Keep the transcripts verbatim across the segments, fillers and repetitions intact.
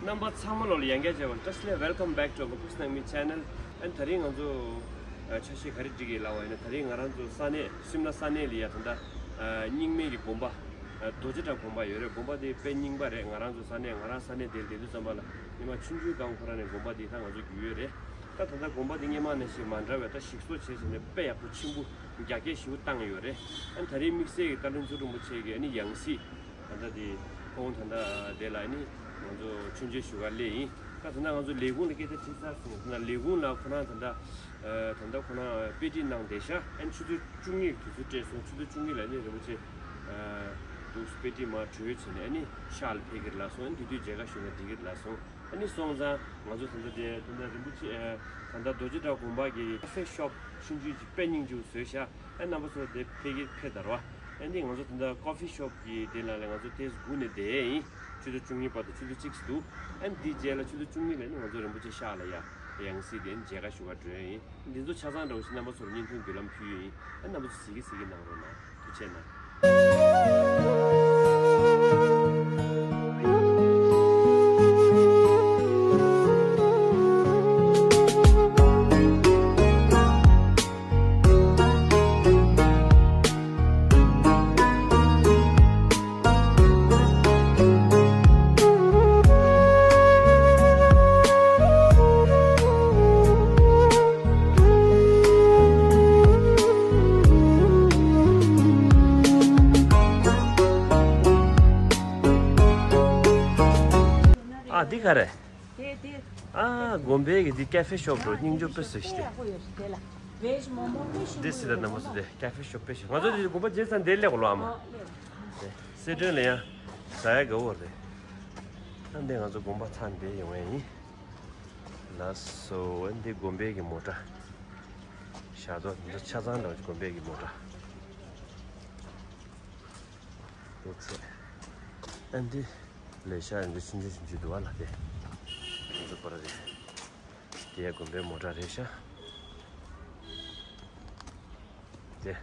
རྣམ་པ་ཚང་མ་ལོ་ལ་ཡང་བསྐྱར་བྱས་པ་བཀྲ་ཤིས་བདེ་ལེགས། Welcome back to Gopis Nangmi channel. ཨན་ད་རིང་ང་ཚོ་ཨ་ཆ་ཤས་ག་རེ་སྒྲིག་གི་ལབ་པ་ཡིན་ན། ད་རིང་ང་རང་ཚོ་ས་གནས་ཤིམ་ལ་ས་གནས་ལ་ཡ་ད་ལྟ་ཨ་རྙིང་མའི་གི་དགོན་པ་ཨ་རྡོ་རྗེ་བྲག་དགོན་པ་ཡོད་རེད། དགོན་པ་དེ་དཔེ་རྙིང་པ་རེད། ང་རང་ཚོ་ས་གནས་ང་རང་ས་གནས་དེར་བསྡད་དུས་ཙམ་པ་ལ་ཉི་མ་ཆུང་ཆུང་སྒང་ཁོ་རང་ནས་དགོན་པ་དེ་ད་ང་ཚོ་བརྒྱུད་ཡོད་རེད། ད་ད་ལྟ་དགོན་པ་དེ་སྔོན་མ་ནང་བཞིན་མ་འདྲ་བའི་ད་ཞིག་གསོ་བྱས་བྱས་ནས་དཔེ་ཡག་པོ་ཆེན་པོ་རྒྱ་སྐྱེད་ཞེ་པོ་བཏང་ཡོད་རེད། ཨ་ནི་ད་རེས་དམིགས་བསལ་གྱི་ད་ལན་ཚུལ་རིན་པོ་ཆེ་གི་ཨ་ནི་ཡང་སྲིད་ད་ལྟ་དེ་ཁོང་ད་ལྟ་དེ་ལ་ཨ་ནི་ང་ཚོ་མཆོད་མཇལ་ཞུ་གར་སླེབས་ཡིན། ད་ད་ལྟ་ང་ཚོ་ལས་ཁུངས་ལ་སྐད་ཆ་དྲིས་ཚར་སོང་། ད་ལྟ་ལས་ཁུངས་ལ་ཁོ་རང་ད་ལྟ་ཨ་ད་ལྟ་ཁོ་རང་དཔེ་ཁྲིད་གནང་བསྡད་ཤག་ཨ་ནི་ཆུ་ཚོད་བཅུ་གཉིས་དུས་ཚོད་སྤྲད་སོང་། ཆུ་ཚོད་བཅུ་གཉིས་ལ་ཨ་ནི་རིན་པོ་ཆེ་ཨ་འདུག་དཔེ་ཁྲིད་མར་གྲོལ་བྱས་ནས་ཨ་ནི་ཤག་ལ་ཕེབས་ཀྱི་རེད་ལབ་སོང་། ཨ་ནི་དེ་དུས་མཇལ་ཁ་ཞུ་ན་འགྲིག་གི་རེད་ལབ་སོང་། ཨ་ནི་སོང་ཙང་ང་ཚོ་ད་ལྟ་དེ་ད་ལྟ་རིན་པོ་ཆེ་ཨ་ད་ལྟ་རྡོ་རྗེ་བྲག་དགོན་པ་གི་ཀ་ཧྥེ་ཤོབ་ཆུང་ཆུང་ཅིག་དཔེ་སྙིང་རྗེ་པོ་བཟོས་ཤག་ཨ་རྣམ་པ་ཚོ་དེ་ཕེབས་ཀྱི་ཕེབས་དར་བ། ཨ་ནི་ང་ཚོ་ད་ལྟ་ཀོ་ཧྥི་ཤོབ་ཀྱི་དེ་ནང་ལ་ང་ཚོ་དེ་སྒུག་ནས་བསྡད་ཡིན། ཆུ་ཚོད་བཅུ་གཉིས་བར་དུ་ཆུ་ཚོད་གཅིག་འདུག་ཨ་ནི་དེའི་རྗེས་ལ་ཆུ་ཚོད་བཅུ་གཉིས་ལ་ནི་ང་ཚོ་རིན་པོ་ཆེ་ཤག་ལ་ཡ་ཡང་སྲིད་དེ་མཇལ་ཁ་ཞུ་བར་འགྲོ་ཡ་ཡིན། འདི་ཚོ་ཆ་ཚང་འདྲ་བོ་ཞིག་རྣམ་པ་ཚོར་བརྙན་ཐུང་བརྒྱུད་ལམ་ཕུལ་ཡ་ཡིན། ཨ་རྣམ་པ་ཚོ་གཟིགས་ཀྱི་གཟིགས་ཀྱི་གནང་རོགས་གནང་། ཐུགས་རྗེ་གནང་། ཨ་འདི་ག་རེ། དེ་དེ། ཨ་དགོན་པའི་གི་འདི་ཀ་ཧྥེ་ཤོབ་འགྲོ་སྙིང་རྗེ་པོ་བཟོས་ཤག་དེ། འདི་སི་ད་རྣམ་པ་ཚོ་དེ་ཀ་ཧྥེ་ཤོབ་དཔེ་ཞིག་ང་ཚོ་འདི་དགོན་པ་མཇལ་ཚར་འདིར་སླེབས་གོ་ལོ་ཨ་མ། སི་ཁྲོན་ལ་ཡང་ཟ་ཡ་དགའ་བོ་རེད། ཨ་འདི་ང་ཚོ་དགོན་པ་ཚང་འདིར་ཡོང་ཡ་ཡིན། ལགས་སོ། ཨ་འདི་དགོན་པའི་གི་མོ་ཊ། ཞག་ཐོག་འདི་ཚོ་ཆ་ཚང་འདྲ་བོ་དགོན་པའི་གི་མོ་ཊ། འདི་ཚེ། ཨ་འདི་ལས་ཤག་འདི་ཆུང་ཆུང་ཆུང་ཆུང་འདུག་བ་ལ་དེ། འདི་ཚོ་པར་རེད། དེ་ཡ་དགོན་པའི་མོ་ཊ་རེད་ཤག་དེ།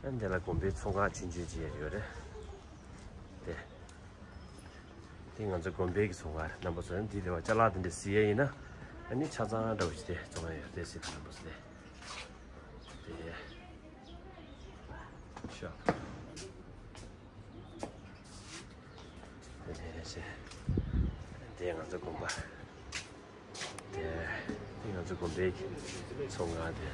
ཨ་འདི་ལ་དགོན་པའི་ཚོང་ཁང་ཆུང་ཆུང་ཅིག་ཡང་ཡོད་རེད། དེ། དེ་ང་ཚོ་དགོན་པའི་གི་ཚོང་ཁང་རེད། རྣམ་པ་ཚོ་འདི་ལས་བ་ཅ་ལག་དེ་འདྲ་གཟིགས་ཡ་ཡིན་ན། ཨ་ནི་ཆ་ཚང་འདྲ་བོ་ཞིག་དེ་བཙོང་ཡ་ཡོད་རེད་ཟེར་དང་། རྣམ་པ་ཚོ་དེ། དེ། ཤག་དེ་ནས་ཟེར། དེ་ང་ཚོ་དགོན་པ། དེ་ང་ཚོ་དགོན་པའི་ཚོང་ཁང་དེ། དེ་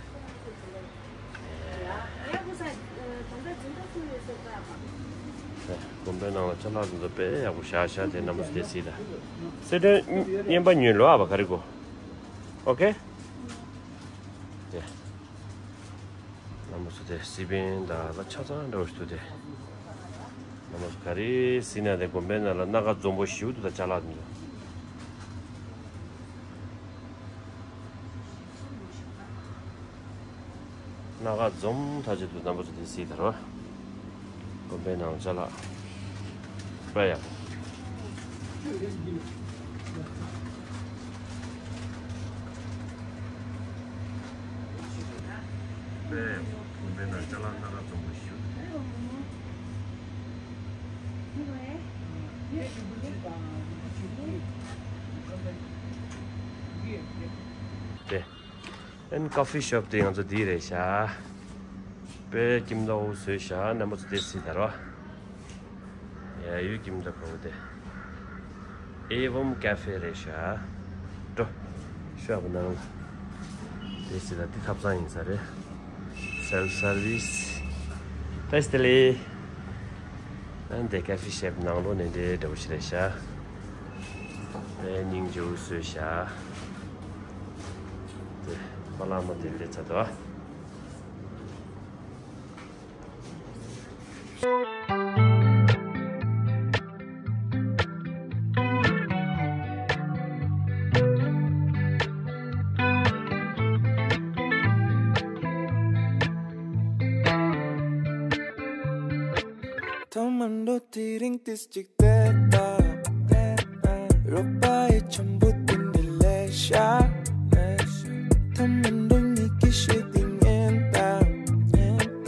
དགོན་པའི་ནང་ལ་ཅ་ལག་དེ་ཚོ་དཔེ་ཡག་པོ་བཞག་བཞག་དེ་རྣམ་པ་ཚོ་དེ་གཟིགས་དང་། སི་ཁྲོན་རྔན་པ་ཉོས་ལོ་ཨ་བ་ག་རེ་གོ། ཨོ་ཁེ། དེ། རྣམ་པ་ཚོ་དེ་སི་པན་དང་ལ་ཆ་ཚང་འདྲ་བོ་ཞིག་འདུག་དེ། རྣམ་པ་ཚོ་ག་རེ་གཟིགས་ན་དེ་དགོན་པའི་ནང་ལ་སྣ་ཁ་འཛོམས་པོ་ཞིག་འདུག་ད་ཅ་ལག་དེ་ཚོ། སྣ་ཁ་འཛོམས་ཐག་ཆོད་འདུག་རྣམ་པ་ཚོ་དེ་གཟིགས་དང་། དགོན་པའི་ནང་ཅ་ལག་དཔེ་ཡག་པོ། དཔེ་ཡག་པོ། དགོན་པའི་ནང་ཅ་ལག་སྣ་ཁ་འཛོམས་པོ་ཞིག་དེ། ཨན་ཀོ་ཧྥི་ཤོབ་དེ་ང་ཚོ་འདི་རེད་ཤག་དཔེ་ཁྱིམ་ཐོག་བཟོས་ཤག་རྣམ་པ་ཚོ་དེ་གཟིགས་དང་། ཡ་ཡུལ་ཁྱིམ་ཐོག་ཁ་བོ་དེ། ཨེ་བམ་ཀ་ཧྥེ་རེད་ཤག་འགྲོ། ཤོག་ནང་ལ། དེ་གཟིགས་དང་། འདི་ཐབ་ཚང་ཡིན་ས་རེད། སེལ་སར་བིས། བཀྲ་ཤིས་བདེ་ལེགས། ཨན་དེ་ཀ་ཧྥི་ཤོབ་ནང་ལོགས་ནས་འདི་འདྲ་བོ་ཞིག་རེད་ཤག་དཔེ་སྙིང་རྗེ་པོ་བཟོས་ཤག་དེ་པ་ལགས་མ་དེ་སླེབས་ཚར་འདུག་ཐོག་མར་འགྲོ་དུས་རིང་ཏིས་གཅིག་དེ་ལྟ། རོགས་པ་ཡི་འཆམ་པོ་དེ་འདྲ་ལས་ཤ། ཐོག་མར་འགྲོ་ཉིད་ཀྱི་ཤེས་དེ་ངན་ལྟ། ངན་ལྟ།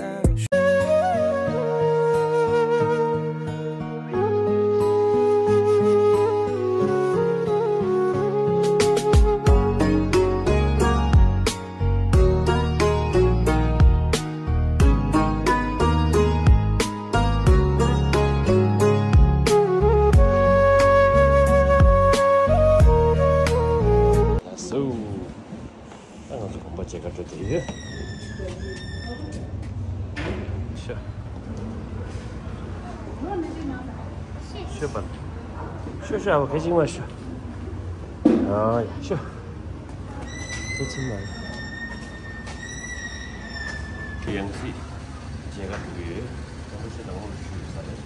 མཇལ་ཁ་འགྲོ་བསྡད་ཡོད། ཤོ། ཤོ་པ། ཤོ་ཤོ་ཨ་བ་ག་ཅིག་མ་ཤོ། ཨ་ཡ་ཤོ། ཁྱེད་ཚིག་མ་རེད། ཡང་སྲིད་མཇལ་ཁ་འགྲོ་གི་ཡོད། རིན་པོ་ཆེ་དང་དབུ་བཞུགས་ས་རེད།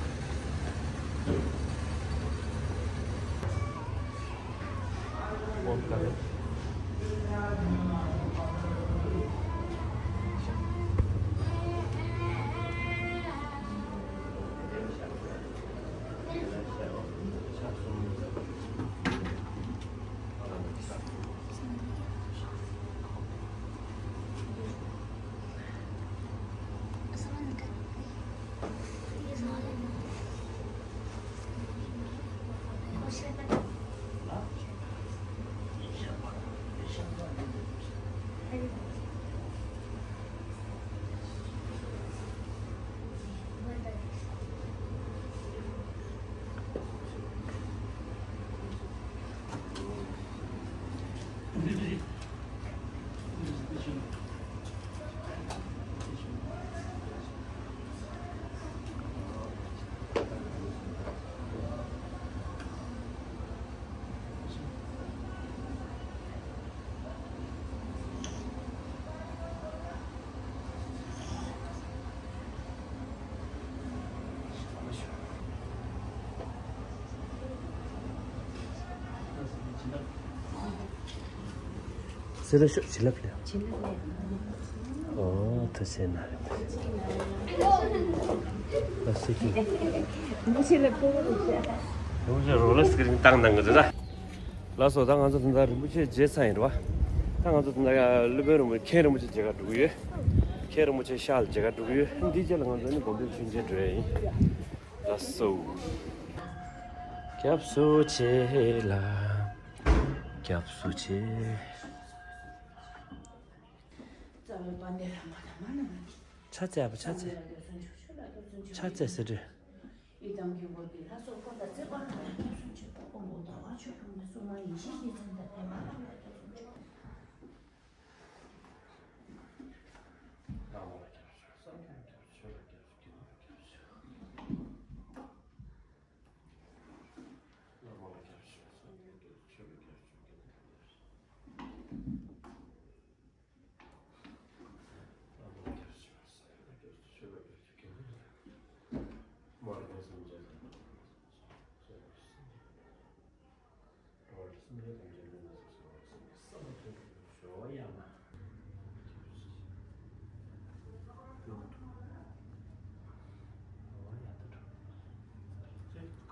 སེ་ར་ཤོག་བྱིན་རླབས་ལས། བྱིན་རླབས་ལས། ཨོ་ཐུགས་རྗེ་གནང་། ལགས་སོ་ཀྱི། མི་ཆེ་ལ་པོ་རུ་ཤ། རུ་ཤ་རོ་ལ་སི་ཀི་རིན་བཏང་གནང་གི་འདུག་ད། ལགས་སོ། ད་ང་ཚོ་དེ་འདྲ་རིན་པོ་ཆེ་མཇལ་ཚར་ཡིན་རེད་བ། ད་ང་ཚོ་དེ་འདྲ་སློབ་དཔོན་རིན་པོ་ཆེ་མཁན་རིན་པོ་ཆེ་མཇལ་ཁ་འགྲོ་གི་ཡོད། མཁན་རིན་པོ་ཆེ་ཤག་ལ་མཇལ་ཁ་འགྲོ་གི་ཡོད། འདིའི་རྗེས་ལ་ང་ཚོ་ནི་དགོན་པའི་མཆོད་མཇལ་འགྲོ་ཡ་ཡིན། ལགས་སོ། སྐྱབས་སུ་མཆི། ལ། སྐྱབས་སུ་མཆི། རྩ་བའི་དཔལ་ལྡན་བླ་མ་དང་མ་ན་ན་གི། ཕྱག་འཚལ་ཨ་ཕ་ཕྱག་འཚལ། ཕྱག་འཚལ་ཟེར་དུས། ཡི་དམ་དཀྱིལ་འཁོར་གྱི་ལྷ་ཚོགས་འཁོར་དང་བཅས་པ་ལ་སྐྱབས་སུ་མཆི། དབང་པོ་དང་བ་ཆོས་སྐྱོང་བའི་སྲུང་མ་ཡེ་ཤེས་ཀྱི་མཚན་དང་ལྡན་པ་ལ་སྐྱབས་སུ་མཆི།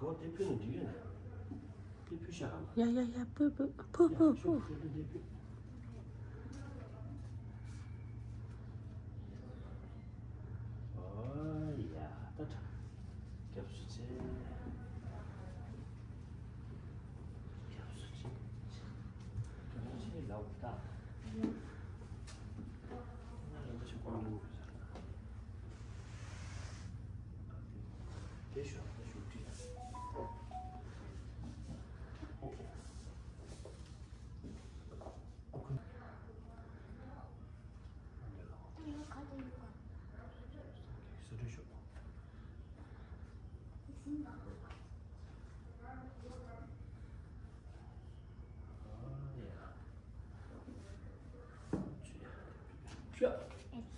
གོ་དེ་ཕུལ་ནས་འགྲིག་ཡོད་ན། དེ་ཕུལ་ཤག་གམ། ཡ་ཡ་ཡ། ཕུལ་ཕུལ་ཕུལ་ཕུལ་ཕུལ། ཨོ་ཡ། ད་ད། སྐྱབས་སུ་མཆི། སྐྱབས་སུ་མཆི། སྐྱབས་སུ་མཆི་ལབ་ད། ང་རིན་པོ་ཆེ་སྐུ་མདུན་དུ་ཟེར། དེ་ཞོག་ད་ཞུགས་ཀྲི། སུ་འདྲ་ཞོག་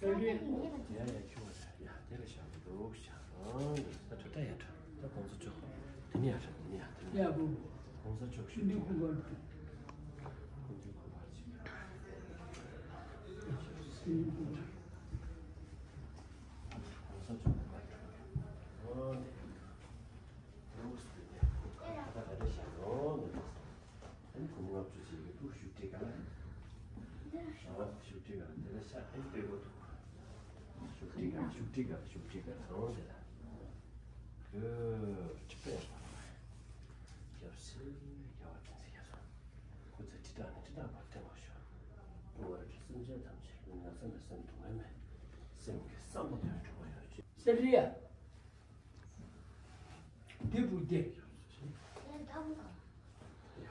ཡ་ཡ་ཁྱོད་ཡ་དེ་ལ་བཞག་གི་འདུག་བཞག་ཨང་། ད་ད་ཡ་ད་ད་གོང་ས་མཆོག་དེ་ནི་ཡ་ད་དེ་ནི་ཡ་ད་དེ་ནི་ཡ་ད་ཡ་བུ་གོང་ས་མཆོག་ཆུ་འདི་ཁུ་བར་ཁུ་འདི་ཁུ་བར་ཆི་ཆུ་འདི་ཁུ་བར་གོང་ས་མཆོག་ཁུ་བར་ཨོ་དེ་རུ་སུ་དེ་ཁུ་ཁ་ད་ད་ད་བཞག་ཨོ་དེ། ཨ་ནི་སྒོར་མོ་ལྔ་བཅུ་ཅིག་གི་ཕུག་བཞུགས་ཁྲི་ག་ལ། ཨ་བཞུགས་ཁྲི་ག་ལ་དེ་ལ་ཤ་ཨེ་སྤྲད་དགོས་འདུག་བཞུགས་ཁྲི་ག་ལ་བཞུགས་ཁྲི་ག་ལ་བཞུགས་ཁྲི་ག་ལ་རང་དེ་ལ། གོ་ཁྲི་པས་ཡག་པ་ལ། རྒྱབ་སེ་རྒྱ་བ་དེ་ཚེ་རྒྱ་སོང་། ཁོ་ཚེ་ཁྲི་དྲག་ནི་ཁྲི་དྲག་པར་བསྟན་པར་ཤོག་འགྲོ་བ་རིགས་སེམས་ཅན་ཐམས་ཅད་ཀྱི་ན་ཚ་ན་སེམས་སྡུག་བསྔལ་མེད། སེམས་ཀྱི་བསམ་པ་དོན་འགྲུབ་པ་ཡོང་ཆེད། སེ་རི་ཡ། འདི་བུ་འདི། ཡ་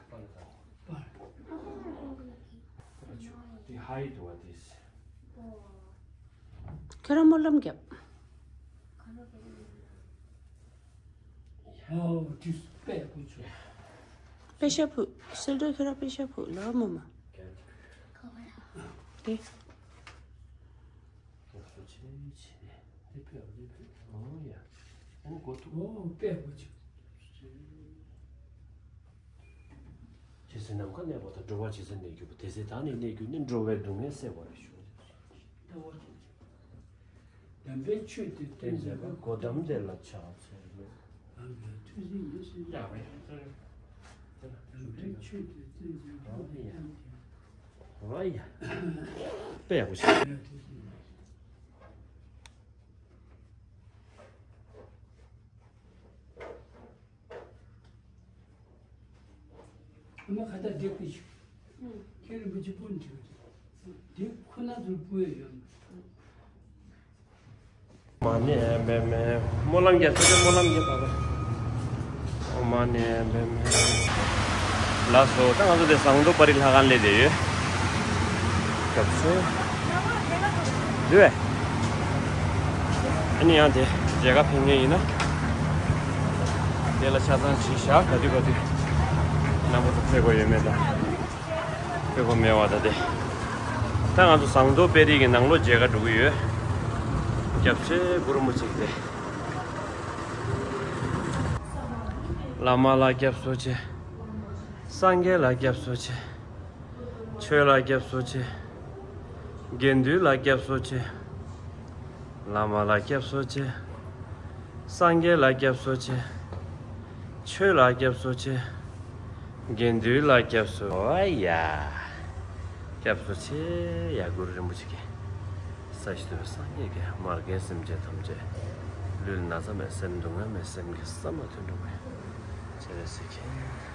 པ་ལ་དང་། པ། དེ་ཧའི་དུ་བ་དེ། ཁྱོད་རང་སྨོན་ལམ་རྒྱབ། ཨོ་དུས་པད་ཕུ་ཆུ། པད་ཤ་ཕུ། སེལ་འགྲོ་ཁྱོད་རང་པད་ཤ་ཕུ་ལ་མོ་མ། དེ། ཨོ་ཕད་ཕུ་ཆུ། ཇི་སྲིད་ནམ་མཁའ་གནས་པ་དང་། འགྲོ་བ་ཇི་སྲིད་གནས་གྱུར་པ། དེ་སྲིད་བདག་ནི་གནས་གྱུར་ནས། འགྲོ་བའི་སྡུག་བསྔལ་སེལ་བར་ཤོག། དམ་པའི་ཆོས་དེ་སྟོན་མཛད་པ། གོ་ཏམ་དེ་ལ་ཕྱག་འཚལ་ལོ། དམ་པའི་ཆོས་དེ་སྟོན་མཛད་པ། གོ་ཏམ་དེ་ལ། ཨོ་ཡ། དཔེ་ཡག་པོ་ཞིག་ཨ་མ་ཁ་བཏགས་འདི་ཀུ་ཤུ། ཁྱེད་རིན་པོ་ཆེ་སྤུན་བྲིས་པ་རེད། འདི་ཁོ་ན་ཚོར་སྤུ་ཡོད་ཡོད། མ་ཎི་པདྨེ། སྨོན་ལམ་རྒྱབ་ཚོ་སྨོན་ལམ་རྒྱབ་པ། ཨོཾ་མ་ཎི་པདྨེ། ལགས་སོ། ད་ང་ཚོ་དེ་ཟངས་མདོག་དཔལ་རི་ལྷ་ཁང་སླེབས་བསྡད་ཡོད། སྐྱབས་སུ། འདུས། ཨ་ནི་ཡང་དེ་མཇལ་ཁ་ཕེབས་མཁན་ཡིན་ན། དེ་ལ་ཆ་ཚང་བྲིས་བཞག་ག་དུས་ག་དུས་རྣམ་པ་ཚོ་ཕེབས་དགོས་ཡོད་མེད་དང་། ཕེབས་དགོས་མེད་པ་ད་དེ། ད་ང་ཚོ་ཟངས་མདོག་དཔལ་རི་གི་ནང་ལོགས་མཇལ་ཁ་འགྲོ་གི་ཡོད། སྐྱབས་རྗེ་གུ་རུ་རིན་པོ་ཆེ་གི་དེ། བླ་མ་ལ་སྐྱབས་སུ་མཆི། སངས་རྒྱས་ལ་སྐྱབས་སུ་མཆི། ཆོས་ལ་སྐྱབས་སུ་མཆི། དགེ་འདུན་ལ་སྐྱབས་སུ་མཆི། བླ་མ་ལ་སྐྱབས་སུ་མཆི། སངས་རྒྱས་ལ་སྐྱབས་སུ་མཆི། ཆོས་ལ་སྐྱབས་སུ་མཆི། དགེ་འདུན་ལ་སྐྱབས་སུ། ཨོ་ཡ། སྐྱབས་སུ་མཆི། ཡ་གུ་རུ་རིན་པོ་ཆེ་གིས། ས་གཞི་དུ་མའི་སངས་རྒྱས་ཀྱིས། མ་རྒན་སེམས་ཅན་ཐམས་ཅད། ལུས་ལ་ན་ཚ་མེད། སེམས་སྡུག་བསྔལ་མེད། སེམས་ཀྱི་ས་མ་ཐོན་འགྲོ་བའི། ཆེ་རེ་སི་ཁེ།